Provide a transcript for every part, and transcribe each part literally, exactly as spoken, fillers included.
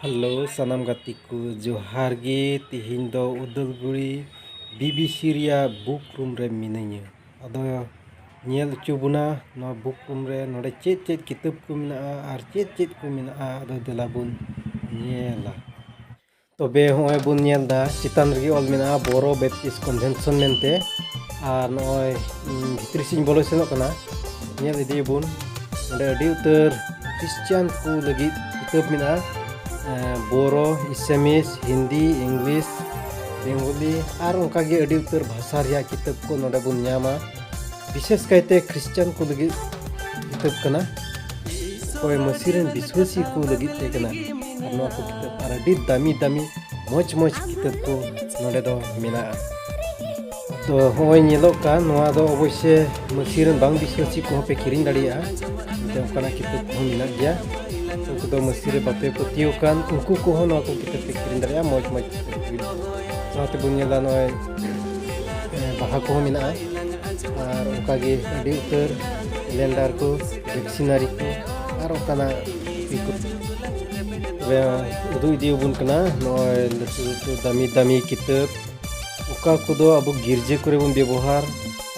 Hello ᱥᱟᱱᱟᱢ ᱜᱟᱛᱮ ᱠᱚ, ᱡᱚᱦᱟᱨ ᱜᱮ᱾ ᱛᱤᱦᱤᱧ ᱫᱚ ᱩᱫᱟᱞᱜᱩᱲᱤ ᱵᱤᱵᱤᱥᱤ ᱨᱮᱭᱟᱜ ᱵᱩᱠ ᱨᱩᱢ ᱨᱮ ᱢᱤᱱᱟᱹᱧᱟ᱾ ᱟᱫᱚ ᱧᱮᱞ ᱦᱚᱪᱚ ᱵᱚᱱᱟ ᱱᱚᱣᱟ ᱵᱩᱠ ᱨᱩᱢ ᱨᱮ ᱱᱚᱰᱮ ᱪᱮᱫ ᱪᱮᱫ ᱠᱤᱛᱟᱹᱵ ᱠᱚ ᱢᱮᱱᱟᱜᱼᱟ ᱟᱨ ᱪᱮᱫ ᱪᱮᱫ ᱠᱚ ᱢᱮᱱᱟᱜᱼᱟ᱾ ᱟᱫᱚ ᱫᱮᱞᱟ ᱵᱚᱱ ᱧᱮᱞᱟ᱾ ᱛᱚᱵᱮ ᱦᱚᱸᱜᱼᱚᱭ ᱵᱚᱱ ᱧᱮᱞ ᱮᱫᱟ, ᱪᱮᱛᱟᱱ ᱨᱮᱜᱮ ᱚᱞ ᱢᱮᱱᱟᱜᱼᱟ ᱵᱳᱨᱳ ᱵᱮᱯᱴᱤᱥᱴ ᱠᱚᱱᱵᱷᱮᱱᱥᱚᱱ ᱢᱮᱱᱛᱮ᱾ ᱟᱨ ᱱᱚᱜᱼᱚᱭ, ᱩᱸ, ᱵᱷᱤᱛᱨᱤ ᱥᱮᱫ ᱤᱧ ᱵᱚᱞᱚ ᱥᱮᱱᱚᱜ ᱠᱟᱱᱟ, ᱧᱮᱞ ᱤᱫᱤᱭᱟᱵᱚᱱ᱾ ᱱᱚᱰᱮ ᱟᱹᱰᱤ ᱩᱛᱟᱹᱨ ᱠᱷᱨᱤᱥᱪᱟᱱ ᱠᱚ ᱞᱟᱹᱜᱤᱫ ᱠᱤᱛᱟᱹᱵ ᱢᱮᱱᱟᱜᱼᱟ᱾ ᱮᱸ, ᱵᱳᱨᱳ, ᱤᱥᱟᱢᱤᱥ, ᱦᱤᱱᱫᱤ, ᱤᱝᱞᱤᱥ, ᱵᱮᱝᱜᱚᱞᱤ ᱟᱨ ᱚᱱᱠᱟᱜᱮ ᱟᱹᱰᱤ ᱩᱛᱟᱹᱨ ᱵᱷᱟᱥᱟ ᱨᱮᱭᱟᱜ ᱠᱤᱛᱟᱹᱵ ᱠᱚ ᱱᱚᱰᱮ ᱵᱚᱱ ᱧᱟᱢᱟ᱾ ᱵᱤᱥᱮᱥ ᱠᱟᱭᱛᱮ ᱠᱷᱨᱤᱥᱪᱟᱱ ᱠᱚ ᱞᱟᱹᱜᱤᱫ ᱠᱤᱛᱟᱹᱵ ᱠᱟᱱᱟ, ᱚᱠᱚᱭ ᱢᱟᱹᱥᱤ ᱨᱮᱱ ᱵᱤᱥᱣᱟᱹᱥᱤ ᱠᱚ ᱞᱟᱹᱜᱤᱫ ᱛᱮ ᱠᱟᱱᱟ᱾ ᱟᱨ ᱱᱚᱣᱟ ᱠᱚ ᱠᱤᱛᱟᱹᱵ ᱟᱨ ᱟᱹᱰᱤ ᱫᱟᱹᱢᱤ ᱫᱟᱹᱢᱤ ᱢᱚᱡᱽ ᱢᱚᱡᱽ ᱠᱤᱛᱟᱹᱵ ᱠᱚ ᱱᱚᱰᱮ ᱫᱚ ᱢᱮᱱᱟᱜᱼᱟ᱾ ᱛᱚ ᱦᱚᱸᱜᱼᱚᱭ ᱧᱮᱞᱚᱜ ᱠᱟᱱ ᱱᱚᱣᱟ ᱫᱚ ᱚᱵᱚᱥᱥᱚ ᱢᱟᱹᱥᱤ ᱨᱮᱱ ᱵᱟᱝ ᱵᱤᱥᱣᱟᱹᱥᱤ ᱠᱚᱦᱚᱸ ᱯᱮ ᱠᱤᱨᱤᱧ ᱫᱟᱲᱮᱭᱟᱜᱼᱟ᱾ ᱮᱱᱛᱮ ᱚᱱᱠᱟᱱᱟᱜ ᱠᱤᱛᱟᱹᱵ ᱠᱚᱦᱚᱸ ᱢᱮᱱᱟᱜ ᱜᱮᱭᱟ᱾ ᱩᱱᱠᱩ ᱫᱚ ᱢᱟᱹᱥᱤ ᱨᱮ ᱵᱟᱯᱮ ᱯᱟᱹᱛᱭᱟᱹᱣ ᱠᱟᱱ, ᱩᱱᱠᱩ ᱠᱚᱦᱚᱸ ᱱᱚᱣᱟ ᱠᱚ ᱠᱤᱛᱟᱹᱵ ᱯᱮ ᱠᱤᱨᱤᱧ ᱫᱟᱲᱮᱭᱟᱜᱼᱟ᱾ ᱢᱚᱡᱽ ᱢᱚᱡᱽ ᱠᱤᱛᱟᱹᱵ ᱜᱮ᱾ ᱱᱚᱣᱟ ᱛᱮᱵᱚᱱ ᱧᱮᱞᱟ ᱱᱚᱜᱼᱚᱭ, ᱮ, ᱵᱟᱦᱟ ᱠᱚᱦᱚᱸ ᱢᱮᱱᱟᱜᱼᱟ᱾ ᱟᱨ ᱚᱱᱠᱟᱜᱮ ᱟᱹᱰᱤ ᱩᱛᱟᱹᱨ ᱠᱮᱞᱮᱱᱰᱟᱨ ᱠᱚ, ᱰᱤᱠᱥᱱᱟᱨᱤ ᱠᱚ ᱟᱨ ᱚᱱᱠᱟᱱᱟᱜ ᱯᱩᱛᱷᱤ ᱠᱚ᱾ ᱛᱚᱵᱮ ᱩᱫᱩᱜ ᱤᱫᱤᱭᱟᱵᱚᱱ ᱠᱟᱱᱟ ᱱᱚᱜᱼᱚᱭ ᱞᱟᱹᱴᱩ ᱞᱟᱹᱴᱩ ᱫᱟᱹᱢᱤ ᱫᱟᱹᱢᱤ ᱠᱤᱛᱟᱹᱵ, ᱚᱠᱟ ᱠᱚᱫᱚ ᱟᱵᱚ ᱜᱤᱨᱡᱟᱹ ᱠᱚᱨᱮ ᱵᱚᱱ ᱵᱮᱵᱚᱦᱟᱨ᱾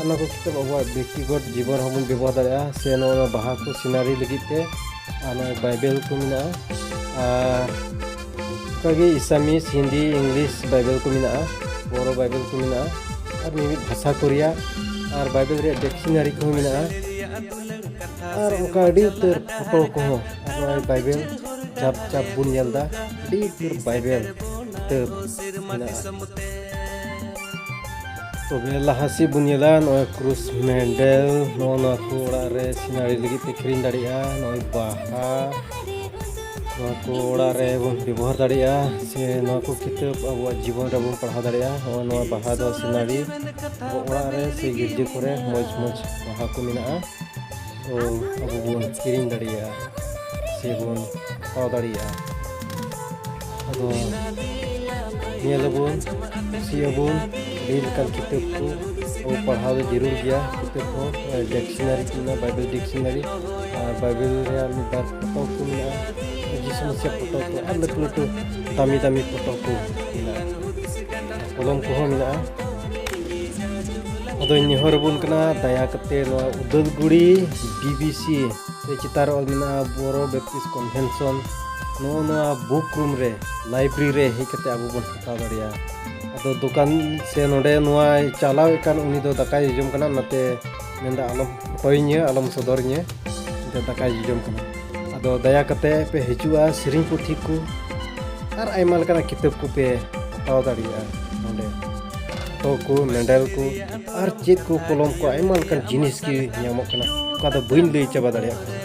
ᱚᱱᱟ ᱠᱚ ᱠᱤᱛᱟᱹᱵ ᱟᱵᱚᱣᱟᱜ ᱵᱮᱠᱛᱤᱜᱚᱛ ᱡᱤᱵᱚᱱ ᱨᱮᱦᱚᱸ ᱵᱚᱱ ᱵᱮᱵᱚᱦᱟᱨ ᱫᱟᱲᱮᱭᱟᱜᱼᱟ, ᱥᱮ ᱱᱚᱜᱼᱚᱭ ᱱᱚᱣᱟ ᱵᱟᱦᱟ ᱠᱚ ᱥᱤᱱᱟᱨᱤ ᱞᱟᱹᱜᱤᱫ ᱛᱮ᱾ ᱟᱨ ᱱᱚᱜᱼᱚᱭ ᱵᱟᱭᱵᱮᱞ ᱠᱚ ᱢᱮᱱᱟᱜᱼᱟ᱾ ᱟᱨ ᱚᱱᱠᱟᱜᱮ ᱤᱥᱟᱢᱤᱥ, ᱦᱤᱱᱫᱤ, ᱤᱝᱞᱤᱥ ᱵᱟᱭᱵᱮᱞ ᱠᱚ ᱢᱮᱱᱟᱜᱼᱟ, ᱵᱳᱨᱳ ᱵᱟᱭᱵᱮᱞ ᱠᱚ ᱢᱮᱱᱟᱜᱼᱟ, ᱟᱨ ᱢᱤᱢᱤᱫ ᱵᱷᱟᱥᱟ ᱠᱚ ᱨᱮᱭᱟᱜ, ᱟᱨ ᱵᱟᱭᱵᱮᱞ ᱨᱮᱭᱟᱜ ᱰᱤᱠᱥᱱᱟᱨᱤ ᱠᱚᱦᱚᱸ ᱢᱮᱱᱟᱜᱼᱟ᱾ ᱟᱨ ᱚᱱᱠᱟ ᱟᱹᱰᱤ ᱩᱛᱟᱹᱨ ᱯᱷᱳᱴᱳ ᱠᱚᱦᱚᱸ, ᱟᱨ ᱱᱚᱜᱼᱚᱭ ᱵᱟᱭᱵᱮᱞ ᱪᱟᱯ ᱪᱟᱯ ᱵᱚᱱ ᱧᱮᱞ ᱮᱫᱟ, ᱟᱹᱰᱤ ᱩᱛᱟᱹᱨ ᱵᱟᱭᱵᱮᱞ ᱠᱤᱛᱟᱹᱵ ᱢᱮᱱᱟᱜᱼᱟ᱾ ᱛᱚᱵᱮ ᱞᱟᱦᱟ ᱥᱮᱫ ᱵᱚᱱ ᱧᱮᱞᱟ, ᱱᱚᱜᱼᱚᱭ ᱠᱨᱩᱥ ᱢᱮᱰᱮᱞ, ᱱᱚᱜᱼᱚ ᱱᱚᱣᱟ ᱠᱚ ᱚᱲᱟᱜ ᱨᱮ ᱥᱤᱱᱟᱨᱤ ᱞᱟᱹᱜᱤᱫ ᱛᱮ ᱠᱤᱨᱤᱧ ᱫᱟᱲᱮᱭᱟᱜᱼᱟ᱾ ᱱᱚᱜᱼᱚᱭ ᱵᱟᱦᱟ, ᱱᱚᱣᱟ ᱠᱚ ᱚᱲᱟᱜ ᱨᱮ ᱵᱚᱱ ᱵᱮᱵᱚᱦᱟᱨ ᱫᱟᱲᱮᱭᱟᱜᱼᱟ, ᱥᱮ ᱱᱚᱣᱟ ᱠᱚ ᱠᱤᱛᱟᱹᱵ ᱟᱵᱚᱣᱟᱜ ᱡᱤᱵᱚᱱ ᱨᱮᱵᱚᱱ ᱯᱟᱲᱦᱟᱣ ᱫᱟᱲᱮᱭᱟᱜᱼᱟ᱾ ᱱᱚᱜᱼᱚᱭ ᱱᱚᱣᱟ ᱵᱟᱦᱟ ᱫᱚ ᱥᱤᱱᱟᱨᱤ, ᱟᱵᱚ ᱚᱲᱟᱜ ᱨᱮ ᱥᱮ ᱜᱤᱨᱡᱟᱹ ᱠᱚᱨᱮ ᱢᱚᱡᱽ ᱢᱚᱡᱽ ᱵᱟᱦᱟ ᱠᱚ ᱢᱮᱱᱟᱜᱼᱟ᱾ ᱠᱚ ᱟᱵᱚ ᱵᱚᱱ ᱠᱤᱨᱤᱧ ᱫᱟᱲᱮᱭᱟᱜᱼᱟ ᱥᱮ ᱵᱚᱱ ᱦᱟᱛᱟᱣ ᱫᱟᱲᱮᱭᱟᱜᱼᱟ᱾ ᱟᱫᱚ ᱧᱮᱞ ᱟᱵᱚᱱ, ᱠᱩᱥᱤᱭᱟᱜ ᱟᱵᱚᱱ, ᱟᱹᱰᱤ ᱞᱮᱠᱟᱱ ᱠᱤᱛᱟᱹᱵ ᱠᱚ ᱟᱵᱚ ᱯᱟᱲᱦᱟᱣ ᱫᱚ ᱡᱟᱹᱨᱩᱲ ᱜᱮᱭᱟ᱾ ᱠᱤᱛᱟᱹᱵ ᱠᱚ, ᱰᱤᱠᱥᱱᱟᱨᱤ ᱠᱚ ᱢᱮᱱᱟᱜᱼᱟ, ᱵᱟᱭᱵᱮᱞ ᱰᱤᱠᱥᱱᱟᱨᱤ, ᱟᱨ ᱵᱟᱭᱵᱮᱞ ᱨᱮᱭᱟᱜ ᱢᱤᱫ ᱵᱟᱨ ᱯᱚᱛᱚᱵ ᱠᱚ ᱢᱮᱱᱟᱜᱼᱟ᱾ ᱡᱤᱥᱩ ᱢᱟᱹᱥᱤᱭᱟᱜ ᱯᱷᱳᱴᱳ ᱠᱚ ᱟᱨ ᱞᱟᱹᱴᱩ ᱞᱟᱹᱴᱩ ᱫᱟᱢᱤ ᱫᱟᱢᱤ ᱯᱷᱳᱴᱳ ᱠᱚ ᱢᱮᱱᱟᱜᱼᱟ᱾ ᱠᱚᱞᱚᱢ ᱠᱚᱦᱚᱸ ᱢᱮᱱᱟᱜᱼᱟ᱾ ᱟᱫᱚᱧ ᱱᱮᱦᱚᱨ ᱟᱵᱚᱱ ᱠᱟᱱᱟ, ᱫᱟᱭᱟ ᱠᱟᱛᱮ ᱱᱚᱣᱟ ᱩᱫᱟᱞᱜᱩᱲᱤ ᱵᱤ ᱵᱤ ᱥᱤ ᱨᱮ ᱪᱮᱛᱟᱱ ᱨᱮ ᱚᱞ ᱢᱮᱱᱟᱜᱼᱟ ᱵᱳᱨᱳ ᱵᱮᱯᱴᱤᱥᱴ ᱠᱚᱱᱵᱷᱮᱱᱥᱚᱱ, ᱱᱚᱜᱼᱚ ᱱᱚᱣᱟ ᱵᱩᱠ ᱨᱩᱢ ᱨᱮ, ᱞᱟᱭᱵᱨᱮᱨᱤ ᱨᱮ ᱦᱮᱡ ᱠᱟᱛᱮ ᱟᱵᱚ ᱵᱚᱱ ᱦᱟᱛᱟᱣ ᱫᱟᱲᱮᱭᱟᱜᱼᱟ᱾ ᱟᱫᱚ ᱫᱚᱠᱟᱱ ᱥᱮ ᱱᱚᱰᱮ ᱱᱚᱣᱟ ᱪᱟᱞᱟᱣᱮᱫ ᱠᱟᱱ ᱩᱱᱤ ᱫᱚ ᱫᱟᱠᱟᱭ ᱡᱚᱡᱚᱢ ᱠᱟᱱᱟ, ᱚᱱᱟᱛᱮ ᱢᱮᱱᱫᱟ ᱟᱞᱚᱢ ᱯᱷᱳᱴᱳᱭᱤᱧᱟᱹ, ᱟᱞᱚᱢ ᱥᱚᱫᱚᱨᱤᱧᱟᱹ, ᱢᱮᱱᱛᱮ ᱫᱟᱠᱟᱭ ᱡᱚᱡᱚᱢ ᱠᱟᱱᱟ᱾ ᱟᱫᱚ ᱫᱟᱭᱟ ᱠᱟᱛᱮ ᱯᱮ ᱦᱤᱡᱩᱜᱼᱟ, ᱥᱮᱨᱮᱧ ᱯᱩᱛᱷᱤ ᱠᱚ ᱟᱨ ᱟᱭᱢᱟ ᱞᱮᱠᱟᱱᱟᱜ ᱠᱤᱛᱟᱹᱵ ᱠᱚᱯᱮ ᱦᱟᱛᱟᱣ ᱫᱟᱲᱮᱭᱟᱜᱼᱟ ᱱᱚᱰᱮ᱾ ᱯᱷᱳᱴᱳ ᱠᱚ, ᱢᱮᱰᱮᱞ ᱠᱚ ᱟᱨ ᱪᱮᱫ ᱠᱚ, ᱠᱚᱞᱚᱢ ᱠᱚ, ᱟᱭᱢᱟ ᱞᱮᱠᱟᱱ ᱡᱤᱱᱤᱥ ᱜᱮ ᱧᱟᱢᱚᱜ ᱠᱟᱱᱟ, ᱚᱠᱟ ᱫᱚ ᱵᱟᱹᱧ ᱞᱟᱹᱭ ᱪᱟᱵᱟ ᱫᱟᱲᱮᱭᱟᱜ ᱠᱟᱱᱟ᱾